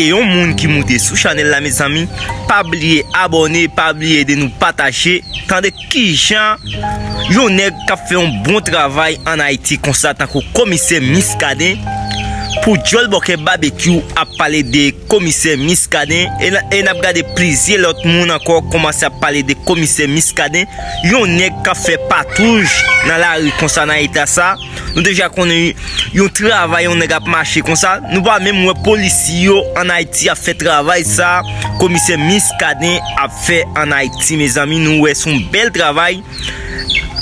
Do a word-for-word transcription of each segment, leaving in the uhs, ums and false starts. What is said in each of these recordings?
E yon moun ki moute sou chanèl la, mezanmi, pa bliye abòne, pa bliye ede nou pataje. Tande kijan yon nèg k ap fè yon bon travay ann Ayiti konsa, tankou komisè Miskaden, pou djòl bòkè Babekyou ap pale de komisè Miskaden, e n, e n ap gade plizyè lòt moun ankò kòmanse ap pale de komisè Miskaden, yon nèg k ap fè patouj nan lari konsa, nan eta sa. Nou deja konnen yon travay yon nèg ap mache konsa. Nou pa menm wè polisye yo ann Ayiti ap fè travay sa komisè Miskaden ap fè ann Ayiti, mezanmi. Nou wè se yon bèl travay.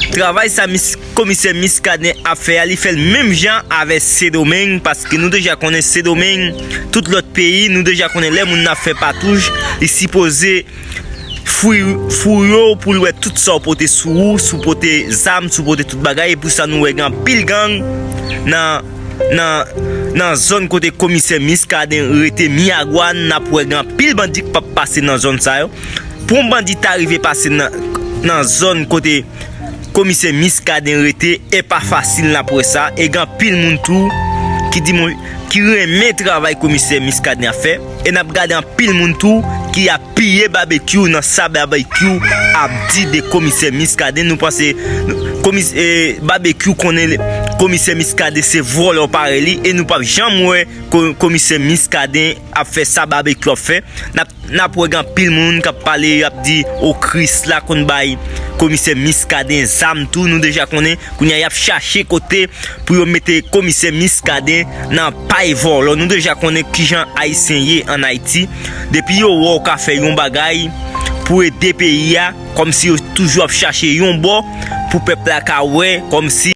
Travay sa mis, komisè Miskaden ap fè a, li fè l menm jan avèk Sendomeng, paske nou deja konnen Sendomeng, tout lòt peyi, nou deja konnen lè moun nan ap fè patouj, li sipoze fouy, fouye w pou l wè tout sa w pote sou ou, si w pote zam, si w pote tout bagay. E pou sa nou wè gen anpil gang nan, nan, nan zòn kote komisè Miskaden rete, Miragwàn, n ap wè gen anpil bandi k p ap pase nan zòn sa yo. Pou yon bandi ta rive pase nan, nan zòn kote komisè Miskaden rete, e pa fasil n ap wè sa. E gen anpil moun tou ki di mwen, ki renmen travay komisè Miskaden ap fè. E n ap gade anpil moun tou ki ap piye Babekyou nan sa Babekyou ap di de komisè Miskaden. Nou panse komis, e, Babekyou konnen komisè Miskaden se vòlè parèy li, e nou p ap janm wè ko, komisè Miskaden ap fè sa Babekyou ap fè. N ap, n ap wè gen anpil moun k ap pale, y ap di, o, Krisla konn bay komisè Miskaden zam tou. Nou deja konnen, kounye a y ap chache kote pou yo mete komisè Miskaden nan pay vòlò. Nou deja konnen kijan Ayisyen ye ann Ayiti. Depi yo wè w ka fè yon bagay pou ede peyi a, kòmsi yo toujou ap chache yon bò pou pèp la ka wè kòmsi